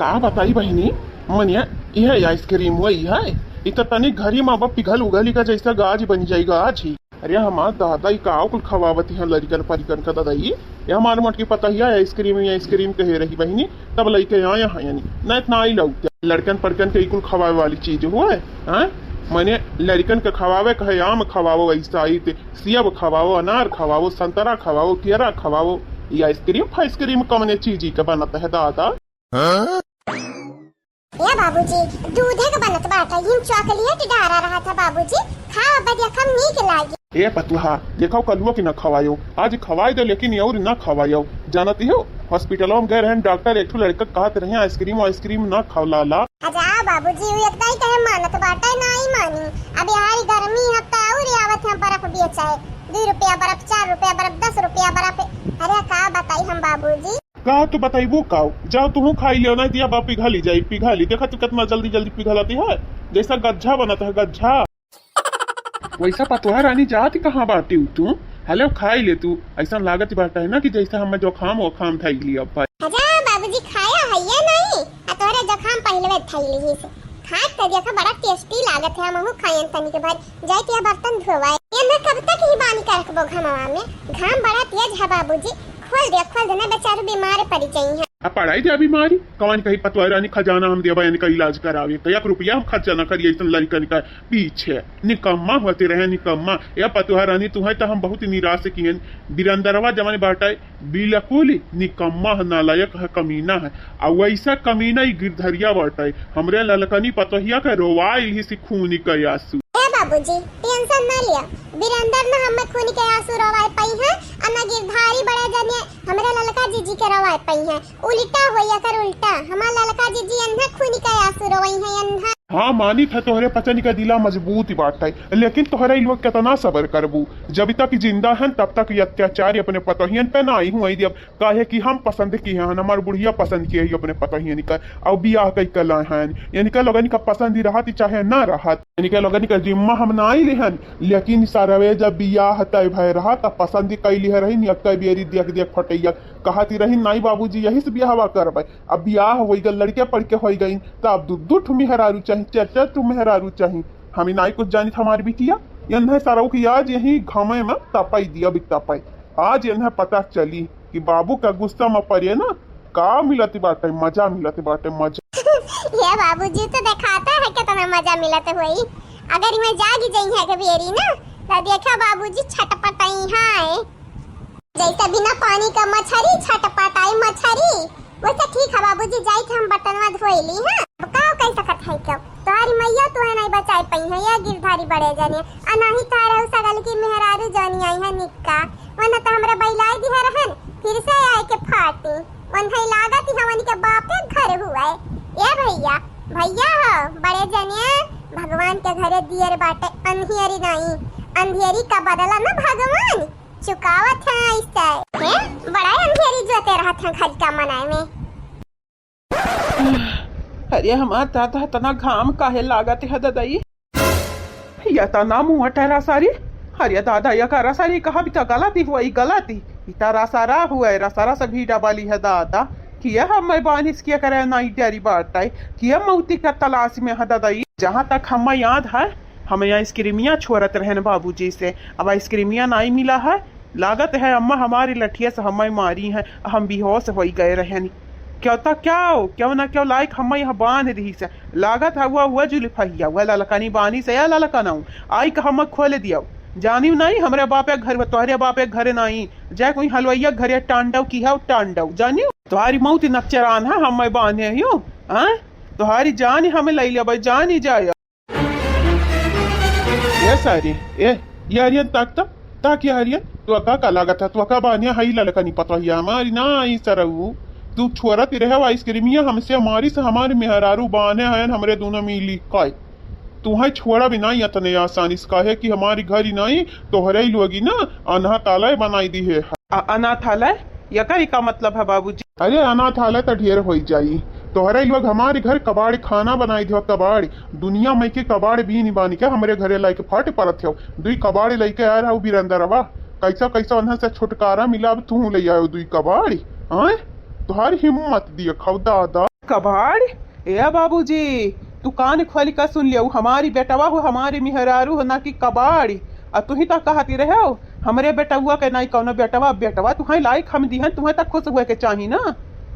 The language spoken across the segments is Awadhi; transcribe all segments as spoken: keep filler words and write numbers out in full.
का बताई बहिनी, मनिया, यह आइसक्रीम हुआ, यह है। इ त तनी घरी मा बा पिघल उघली का जैसा गाज बनी जाई गाज ही। अरे हमार दादा, ई का कुल खवावत हैं लड़िकन परिकन का दादा? ई ये हमार मोटकी पतोहिया आइसक्रीम, आइसक्रीम कहे रही बहिनी, तब लइके आए हैं यानी, नहीं इतना आई लौट लड़कन परिकन के ई कुल खवावे वाली चीज हुआ है, हाँ? मने लड़िकन के खवावे कहे आम खवावो, ऐसा आई ते सेब खवावो, अनार खवावो, संतरा खवावो, केरा खवावो। ई आइसक्रीम फाइसक्रीम कवने चीज का बनत है दादा? ए बाबूजी, दूधे के बनत बाटे, इन चॉकलेट डारा रहा था बाबूजी, खाओ अब देखम नीक लागी। ए पतुहा, देखो कलुआ के न खवायो, आज खवाए दे लेकिन और न खवायो। जानती हो, हॉस्पिटल में गए रहन डॉक्टर, एक ठो लड़का कहत रहे आइसक्रीम वाइसक्रीम न खाओ लाला। अच्छा बाबूजी, वो इतना ही कहे मानत बाटे, ना ही मानी। अब यार गर्मी है तो और आवत है बर्फ बेचाए, दो रुपया बर्फ, चार रुपया बर्फ, दस रुपया बर्फ। अरे का बताई हम बाबूजी। का तू बताइबू काऊ? जाओ तुहू खाई लियो, नहीं दिया बा पिघली जाई, पिघली। देखा तू कितना जल्दी जल्दी पिघलती है, जैसा गज्झा बनत है, गज्झा। वैसा पतोहा रानी जात कहाँ बाटी तू? हले खाई ले तू, ऐसा लागत बाटा है ना कि जैसे हमें जुकाम वुकाम धई लिया भाई। अच्छा बाबूजी, खाया है ये नहीं, आ तोहरे जुकाम पहले धई ली से। खात तो देखा बड़ा टेस्टी लागत है, हमहू खायन तनी के भर। जाए के बर्तन धोवाए। एन्ने कब तक ही बानी के रखबो घमवा में? घाम बड़ा तेज है बाबूजी। खोल दे, खोल दे, ना बेचारू बीमार पड़ी जाई है। अब पड़ाई दे बीमारी, कौन कही पतोहा रानी खजाना हम देबा इनका इलाज करावे, तो एक रुपया हम खर्चा ना करिए इतन लड़कन का पीछे। निकम्मा होते रहे, निकम्मा। या पतोहा रानी, तुम्हें तो हम बहुत निराश किए। बिरंदरवा जवन बाटे, बिल्कुल निकम्मा है, नालायक है, कमीना है। आ वैसा कमीना ई गिरधरिया बाटे। हमरे ललकनी पतोहिया के रोवाइल ही से खूनी के आंसू। ए बाबूजी, टेंशन ना लिया, बिरंदर ना हमें खूनी के आंसू रोवाए पाई है, आ ना गिरधारी बड़े जने हमरे ललका जीजी के रोवाए पाई है। उल्टा होई एकर उल्टा, हमार ललका जीजी अन्हा खूनी के आंसू रोवई है, अन्हा। हाँ, मानित है तोहरे पचन का दिला मजबूत बाटे, लेकिन तोहरे ई लोग कितना सबर करबू? जब तक जिंदा हन तब तक ये अत्याचार अपने पतोहियन पे ना ही हुई दियब, काहे कि हम पसंद किहे हन, हमार बुढ़िया पसंद किहे ही अपने पतोहियन का, और बियाह कई के लाए हन। इनका लोगन का पसंद ही रहत ही चाहे ना रहत, इनका लोगन का जिम्मा हम ना ही लेहन, लेकिन सरवे जब बियाह तय भय रहा तब पसंद ही कई लिहे रही, नियक्का बेरी देख देख फटैया कहती रही, "नाई बाबूजी, यही से बियाहवा करबे।" अब बियाह होई गल, लड़के पढ़ के होई गई, त अब दू दू ठो मेहरारू चाही, चार चार ठो मेहरारू चाही। हम नाई कुछ जानित हमार बिटिया, एन्हे सरऊ की आज यही घामे में तपई दिया, बिक तपई। आज एन्हे पता चली कि बाबू का गुस्सा में पड़े ना, का मिलत बाटे, मजा मिलत बाटे, मजा। ये बाबूजी तो दिखाता है कितना मजा मिलत होई। अगर मैं जागी जाई है बेरी ना, तो देखा बाबूजी छटपटाई है। जैसे बिना पानी का मछरी छटपटाई मछरी, वैसे ठीक है बाबूजी, जाई के हम बर्तनवा धोई ली, हाँ? अब का कह सकत है क्यों? तोहारी मैया तो है नहीं बचाई पाई है, ये गिरधारी बड़े जने, आ नहीं तारे उ सगल की मेहरारू जानी आई है निक्का, वरना तो हमरा बैलाई दिहे रहन, फिर से आए के फाटी, वरना लागत ही हमन के बापे घर हुआ है। ए भैया, भैया हो, बड़े जने, भगवान के घरे दियर बाटे, अंधियरी नहीं, अंधियरी का बदला ना भगवान चुकावत है ऐसे। हैं? बड़ा अंधेरी जोते रहत है घर का मनाए में। अरे हमार दादा, इतना घाम काहे लागत है ददई? या तना मुँह टहरा सारी। अरे दादा, या करा सारी कहा भी तो गलती हुआ, ई गलती। ई तारा सारा हुआ है, सारा से भी डबली है दादा। कि यह मैं बानिस किया करे ना, ई डरी बात है। कि यह मौती का तलाश में है ददई। जहाँ तक हमें याद है, हम यहाँ आइसक्रीमिया छोड़त रहन बाबूजी से, अब आइसक्रीमिया नाई मिला है। लागत है अम्मा हमारी लठिया से हमें मारी है, हम बेहोश होई गए रहन। क्यों ता क्यों, क्यों ना क्यों लाइक हमें यहाँ बांध दी से। लागत है हुआ, हुआ जुल्फहिया, हुआ ललकनी बानी से या ललकनाऊ। आई का हम खोल दिया। जानियो नहीं, हमरे बापे घर, तोहरे बापे घर नहीं। जाए कोई हलवैया घरे टांडव की है, टांडव। जानियो, तोहारी मौत नक्चरान है, हमें बांधे हियो। हाँ? तोहारी जान हमें लई लेबै, जान ही जाए। ए सारी, ए, ये आर्यन ताक ता, ताक ये आर्यन, तू का का लागत है, तू का बान्या हई ललकनी पतोहिया हमारी ना आई सरऊ। तू छोरा ती रहे आइसक्रीमिया हमसे हमारी से हमारी मेहरारू बाने हैं हमरे दोनों मिली काय। तू है छोड़ा भी नहीं इतने आसानी से, काहे कि हमारी घर ही नहीं, तोहरे ही लोगी ना, अनहा ताला बनाई दी है। अ-, अनाथालय? यकर का मतलब है बाबूजी? अरे अनाथालय त ढेर होई जाई। तोहरे लोग हमारे घर कबाड़ खाना बनाई दियो, कबाड़। दुनिया में के कबाड़ बीन बानी के हमरे घरे लाइके फट परत हो। दुई कबाड़ लइके आए रहो बिरंदरवा। कैसा कैसा उन्हें से छुटकारा मिला, अब तू ले आयो दुई कबाड़। हाँ? तोहार हिम्मत दिए खौदा दा। कबाड़? ए बाबूजी, तू कान खोलि के सुन लियो, हमारी बेटवा हो, हमारी मेहरारू हो, ना कि कबाड़। आ तुही त कहती रहे हो, हमरे बेटउआ के नाई कउनो बेटवा, बेटवा तुहैं लाइक हम दिहन, तुहैं त खुश हुए के चाही ना।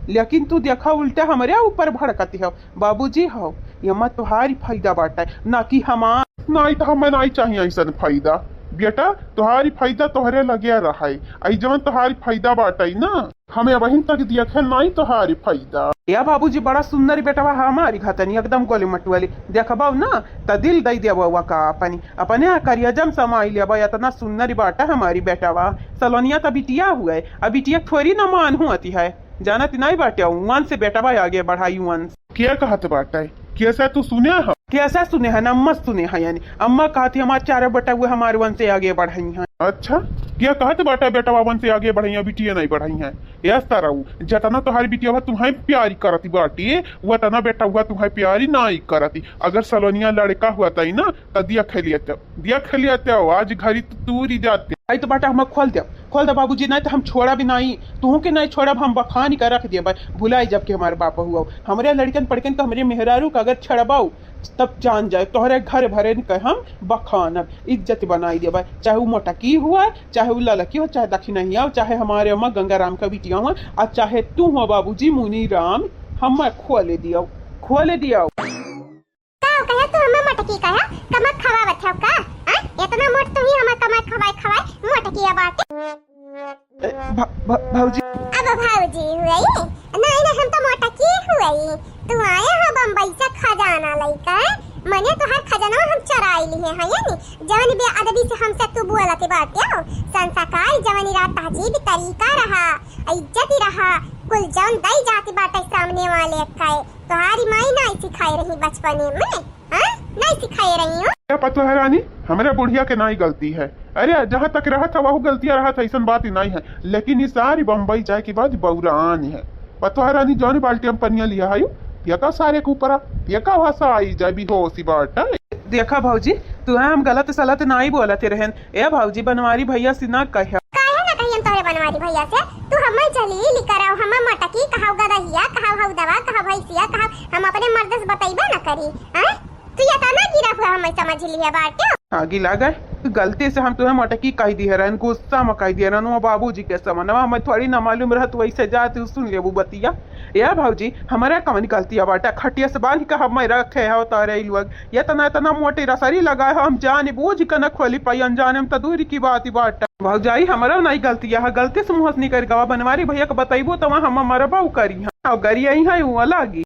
लेकिन तू देखा उल्टा हमरे ऊपर भड़कती हो। बाबूजी हो, एमा तुहारी फायदा बाटे, ना कि हमार। नाई त हमें नाई चाही अइसन फायदा। बेटा, तुहारी फायदा तोहरे लगे रहे। आई जवन तुहारी फायदा बाटे ना, हमें अबहिन तक देखे नाई तोहारी फायदा। या बाबूजी, बड़ा सुंदर बेटवा हमारी घतनी, एकदम गोली मटुआली। देखबो ना, त दिल दई देबो का अपनी, अपने करिया जम समाई लेबो, इतना सुंदर बाटा हमारी बेटवा। सलोनिया त बिटिया हुए, अब बिटिया थोड़ी ना मान हुआती है। जानत नाई बाटे, वंश बेटवा आगे बढ़ाई वंश। के कहत बाटे? केसे तू सुने ह? केसे सुने है ना, अम्मा सुने है, यानी अम्मा कहती हमार चारों बेटउआ हमार वंश आगे बढ़ई हैं। अच्छा, के कहत बाटे बेटवा वंश आगे बढ़ई हैं, बिटिया नाई बढ़ई हैं? ए सरऊ, जतना तोहार बिटिया बा तुहैं प्यारी करती बाटी, वतना बेटउआ तुहैं प्यारी नाई करती। अगर सलोनिया लड़का हुआतई ना, त देख लियत, देख लियत, आज घरी तू तूरी जाते। आई तो बाटा हमें खोल दे, खोल दे बाबूजी, नाई त हम छोड़ब नाई, तुहूँ के नाई छोड़ब, हम बखान के रख देबै। भुलाई जब के हमार बाप हुआ, हमरे लड़कन पड़कन के, हमरे मेहरारू के अगर छेड़बाऊ, तब जान जाए तोहरे घर भरे के हम बखानब, इज्जत बनाई देबै। चाहे उ मोटकी हुआ, चाहे उ ललकी हो, चाहे दक्षिणहिया हो, चाहे हमारे अम्मा गंगाराम का बिटिया हुआ, आ चाहे तू हो बाबूजी मुनीराम, हमें खोले दियो, खोले दियो। का हो कहे तू हमें मोटकी कहे? कमर खवावत हो का? आ? इतना मोट तू ही हमें कमर खवाए खवाए मोटकी बाटे। ए, भ-, भ-, भौजी। अब भौजी हुई? नहीं, नहीं, हम तो मोटकी हुई। तू आया हो बम्बई से खजाना लइके, मने तोहार खजाना हम चुराई लिए हैं, है नी? जवन बेअदबी से हमसे तू बोलत बाटे हो, संस्कार जवन रहा, तहजीब तरीका रहा, इज्जत रहा, कुल जवन दई जाती बाटे सामने वाले के। तोहारी माई नाई सिखाए रही बचपने में, हाँ? नाई सिखाए रही हो? ए पतोह रानी, हमरे बुढ़िया के नाई गलती है। अरे, जहाँ तक रहत है, वहू गलतियाँ रहत है, अइसन बात ही नाई है। लेकिन ई सारी बम्बई जाए के बाद बौरान है। पतोह रानी, जौन बाल्टी में पनिया लिया है, फेंका सारे के ऊपरा, फेंका, वहाँ से आई जाए, बेहोशी बाटे। देखा भौजी, तुहे हम गलत सलत नाई बोलत रहन। ए भौजी, बनवारी भैया से ना कह। काहे ना कहियन तोहरे बनवारी भैया से? तू हमें जलील कराओ, हमें मटकी कहाओ, गदहिया कहाओ, हऊ दवा कहाओ, भैंसिया कहाओ, हम अपने मर्द से बतइबे ना करी, हैं? तू ये तना गिरा हुआ हमें समझ लिया बाटे। हाँ, गिला गए। गलती से हम तुहे मटकी कह दिए रहन, गुस्सा में कह दिए रहन, वो बाबूजी के समनवा, हमें थोड़ी ना मालूम रहत, वैसे जात सुन लेबू बतिया। ए भौजी, हमारा कवन गलतिया बाटे? खटिया से बांध के हमें रखे हो तोहरे ई लोग। इतना, इतना मोटी रसरी लगाए हो, हम जान बूझ के न खोली पाई, अनजाने में त दूर की बात ही बाटे। भौजाई, हमारा नहीं गलतिया है, गलती से मुँह से निकल गवा। बनवारी भैया के बतैबो त वहाँ हम मरबा उ करी हैं। और गरिया ही है, वो लागी।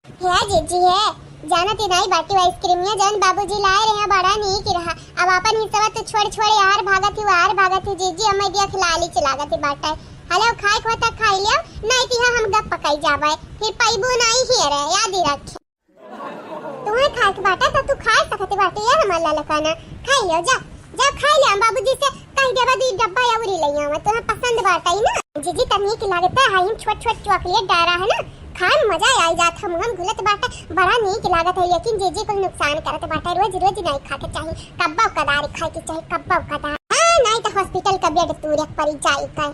हे जीजी हे, जानत ही नहीं बाटी, वो आइसक्रीमिया जौन बाबूजी लाए रहे, बड़ा नीक रहा। अब अपन हिस्सा तू छोड़ छोड़ यार भागत ही, यार भागत ही। जीजी, हमें दिया खिलाली चलागत ही बाटे। हेलो, खाए के होता खाई लियो, नहीं तो यहाँ हम गप पकाई जाबे, फिर पैबू नहीं ही रे, याद ही रखे। तुम्हें खाए के बाटे तो तू खाए सकते बाटे यार, हमार ललकाना। खाई लियो, जा, जा खाई लियो, हम बाबूजी से कह देबा, दू डब्बा अउरी ले आवा, तुम्हें पसंद बाटे ही ना। जीजी, तनी की लागत है, हम छोट छोट चॉकलेट डारा है ना, खाए में मजा आई जात है, मुँह में घुलत बाटे, बड़ा नीक लागत है, लेकिन जीजी कुल नुकसान करत बाटे, रोज रोज नहीं खाए के चाही, कब्बो कदार खाए के चाही, कब्बो कदार। हाँ, नहीं तो हॉस्पिटल का बेड तूरे पड़ी जाई का।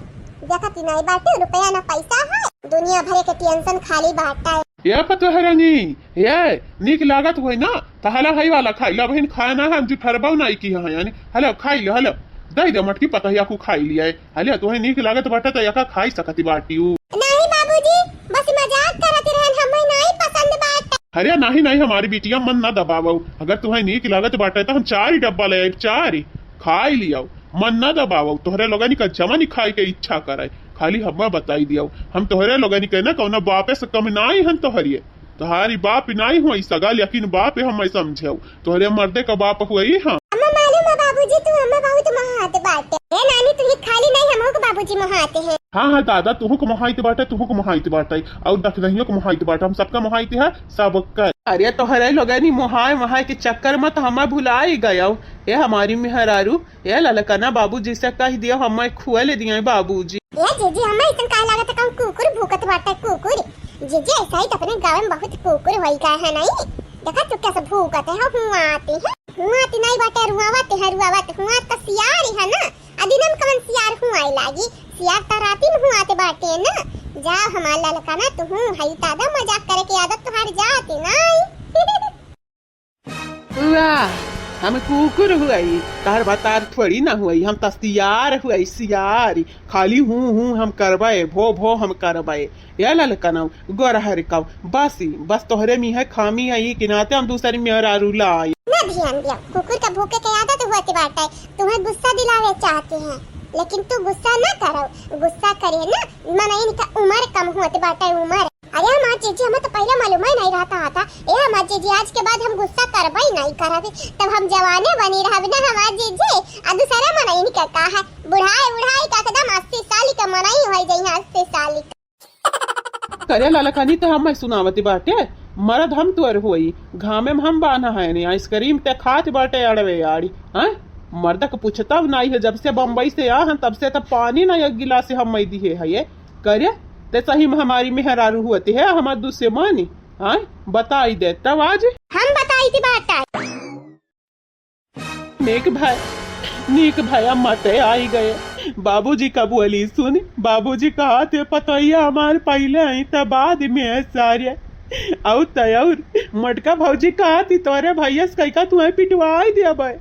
देखत ही नहीं बाटे, रुपया ना पैसा है, दुनिया भरे के टेंशन खाली बाटे। ए पतोह रानी, ए, नीक लागत होई ना, त हला हई वाला खाई ला, बहिन खाना है, हम जुठरबो नहीं की है, यानी, हला खाई लो, हला, दे दे मटकी पतोहिया को खाई लिया है। हले, तोहे नीक लागत बाटे त एका खाई सकती बाटी उ। नहीं बाबूजी, बस मजाक करत रहन, हमें नहीं पसंद बाटे। अरे नहीं, नहीं, हमारी बिटिया मन ना दबावो। अगर तोहे नीक लागत बाटे त हम चार ही डब्बा ले आइब, चार ही। खाई लियाओ, मन ना दबावो। तोहरे लोगनी का जवन ही खाए के इच्छा करे, खाली हमें बताई दियाओ। हम तोहरे लोगनी के ना कौनो बापे से कम नाई हन तोहरिए। तोहारी बाप नाई हुई सगा, लेकिन बाप हमें समझेउ। तोहरे मर्दे का बाप हुई हाँ। अम्मा मालूम है बाबूजी, तू हमें बहुत मोहात बाटे। ए नानी, तू ही खाली नहीं, हमहू के बाबूजी मोहाते हैं। हाँ, हाँ दादा, तुहू के मोहाइत बाटे, तुहू के मोहाइत बाटे, और दखनहियो के मोहाइत बाटे, हम सबका मोहाइत है, सबका। अरे तोहरे लोगनी मोहाए मोहाए के चक्कर में तो हमें भुला ही गयो। ए हमारी मेहरारू, ए ललकना, बाबूजी से कह दियो हमें खुआ ले दिए बाबूजी। ए जीजी, हमें इतन काहे लागत है, कहूँ कुकुर भूकत बाटे, कुकुर। जीजी, ऐसा ही तो अपने गाँव में बहुत कुकुर होई गए है नहीं, देखा तू कैसे भूकत है, हुआते हैं, हुआते नहीं बाटे, रुआवत है, रुआवत, हुआत तो सियार है ना, आ दिनम कवन सियार हुआए लागी, सियार त राती में हुआते बाटे ना। जा हमार ललका ना, तुहूँ हई तादा मजाक करे के आदत तुहार जाते ना आई। वाह, हम कुकुर हुई, तार बतार थोड़ी ना हुई, हम त सियार हुई, सियार। खाली हूँ हूँ हम करबे, भो भो हम करबे। या ललकनऊ, गोरहर कऊ, बस ई, बस तोहरे में है खामी है, ई के नाते हम दूसरी मेहरारू लाई। ना ध्यान दिया, कुकुर का भूके के आदत होती बाटे, तुम्हें गुस्सा दिलावे चाहते हैं, लेकिन तू गुस्सा ना करो, गुस्सा करे ना, मनई इनका उम्र कम होती बाटे, उम्र। अरे हमार जीजी, हमें तो पहले मालूम ही नहीं रहता था। ए हमार जीजी, आज के बाद हम गुस्सा करबे ही नहीं करब, तब हम जवाने बनी रहब ना हमार जीजी। आ दूसरा मनई इनका का है, बुढ़ाई उढ़ाई का एकदम अस्सी साल का मनई हो जाई है, अस्सी साल का। करे ललकनी, तो हम सुनावती बाटे, मरद हम तोर होई, घामे में हम बान्हा है नहीं, आइसक्रीम ते खात बाटे अड़वे आड़ी, हैं? मर्द के पूछता नहीं है, जब से बम्बई से आ हैं, तब से तो पानी ना एक गिलास हम मई दिए है ये। करे, ते सही में हमारी मेहरारू होती है, हमार दुश्मनी, हैं? बताई दे तब आज। हम बताई थी बात आई। नीक भय, नीक भय, अम्मा ते आई गए। बाबूजी का बोली सुन, बाबूजी कहा थे पतोहिया हमार पहले आई त बाद में है सारे। और त और मोटका भौजी कहा थी तोरे भैया से कहिका तुम्हें पिटवाई देबे।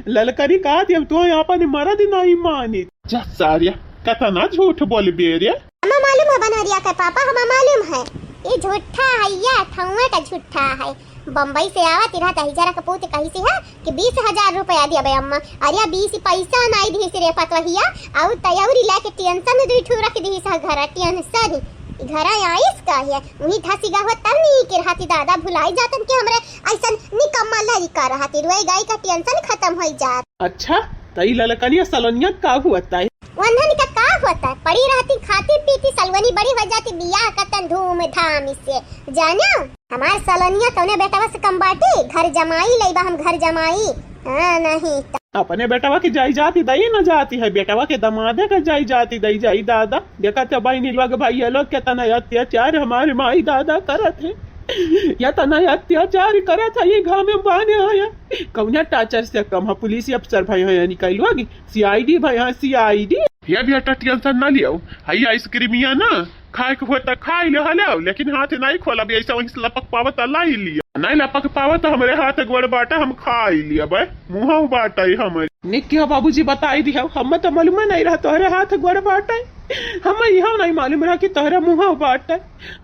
ललकनी कहा थी हम तुम्हें अपन मरद नहीं मानी। जा सारे, कतना झूठ बोल बेरे। हमें मालूम है बनोरिया के पापा, हमें मालूम है। ये झूठा है, या ठौआ का झूठा है। बम्बई से आवत रहा त हिजरा के पूत कही से है कि बीस हजार रुपया दिया बे अम्मा। अरे बीस पैसा नाई दिहिस रे पतवहिया, आउ तयौरी लेके टेंशन दुई ठू रख दिहिस है घर, टेंशन। घर आइस का है, वही धसी गा हो तब नहीं के रहती दादा, भुलाई जातन कि हमरे ऐसन निकम्मा लड़का रहती, रोई गाई का टेंशन खत्म होई जात। अच्छा, त ई ललकनिया सलोनिया का हुआ ताई? वंधन का का होता है? पड़ी रहती, खाती पीती, सलवनी बड़ी हो जाती, बियाह करतन धूमधाम से, जानो? हमार सलोनिया कौने बेटवा से कम बाटी? घर जमाई लइबा हम, घर जमाई। हाँ, नहीं त। अपने बेटवा के जाई जाती दई न जाती है, बेटवा के दमादे के जाई जाती दई जाई दादा। देखा तो बहिनी लोग, भैया लोग, केतना अत्याचार हमारे माई दादा करत है, केतना अत्याचार करत है, ये गाँव में बाने आया। कौना टाचर से कम है? पुलिस अफसर भाई हैं, निकाल लोग, सी आई डी भाई हैं, सी आई डी। ये बेटा टेंशन ना लियो, हई आइसक्रीमिया ना खाए के होता खाई ले हले, लेकिन हाथ नहीं खोला भी, ऐसा वहीं से लपक पावत लाई लिया, नहीं लपक पावत हमरे हाथ गोड़ बाटा, हम खाई लिया बे, मुँह बाटा ही हमरे। निक्की हो बाबूजी बताई दिया, हम तो मालूम नहीं रहा तोहरे हाथ गोड़ बाटा, हम यह नहीं मालूम रहा कि तोहरे मुँह बाटा,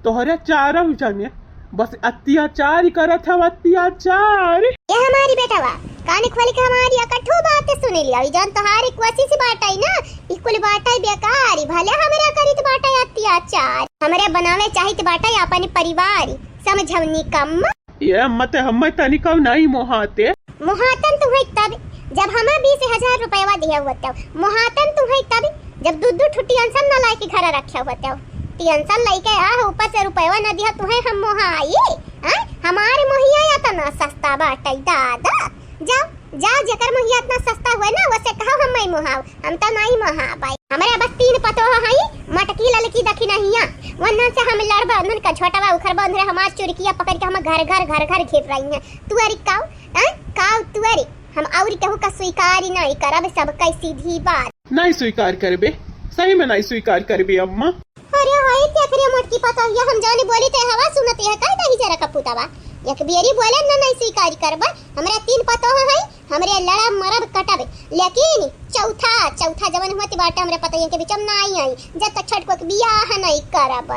तोहरे चारों जने बस अत्याचार ही करत हव, अत्याचार। ये हमारी बेटवा, कान खोल के हमारी अकठो बात सुन लिया। ई जौन तोहारी कोशिश बाटई ना, ई कुल बाटई बेकारी। भले हमरे करित बाटई अत्याचार, हमरे बनावे चाहित बाटई अपन परिवार, समझवनी कम। ये मत हमें तनिको नहीं मोहाते। मोहातन तुम्हें तब, जब हमें बीस हजार रुपयवा दिया हुआ तब। मोहातन तुम्हें तब, जब दू दू ठो टेंशन न लाइके घर रखे हुआ तब। टेंशन लाइके आ, ऊपर से रुपयवा न दिया तुम्हें, हम मोहाई? हाँ? हमारे मोहिया या तो ना सस्ता बाटे दादा। जाओ, जाओ, जेकर मोहिया इतना सस्ता हुए ना, वसे कहो हम नहीं मोहाओ। हम तो नहीं मोहाबाई। हमरे बस तीन पतोह हई, मटकी ललकी दखिनहिया। वन्हन से हम लड़बा, उन्हन का झोटवा उखड़बा, उन्हरे हमार चुरकिया पकड़ के हम घर घर, घर घर घेर रही हैं। तुअरी काऊ, हैं? काऊ तुअरी। हम और केहू का स्वीकार ही नहीं करब, सबका सीधी बात। नहीं स्वीकार करबे, सही में नहीं स्वीकार करबे अम्मा। अरे हाय, ते एकरे मोटकी पतोहिया, हम जानी बोली ते हवा सुनत है, काहे दही जरा कपूतवा। एक बेरी बोले न नहीं स्वीकार करबे, हमरा तीन पतोह है, हमरे लड़ब मरब कटब, लेकिन चौथा, चौथा जवन होती बाटे हमरे पतोहिया के बीच में ना आई, आई, जब तक छोटको के बियाह नहीं करब।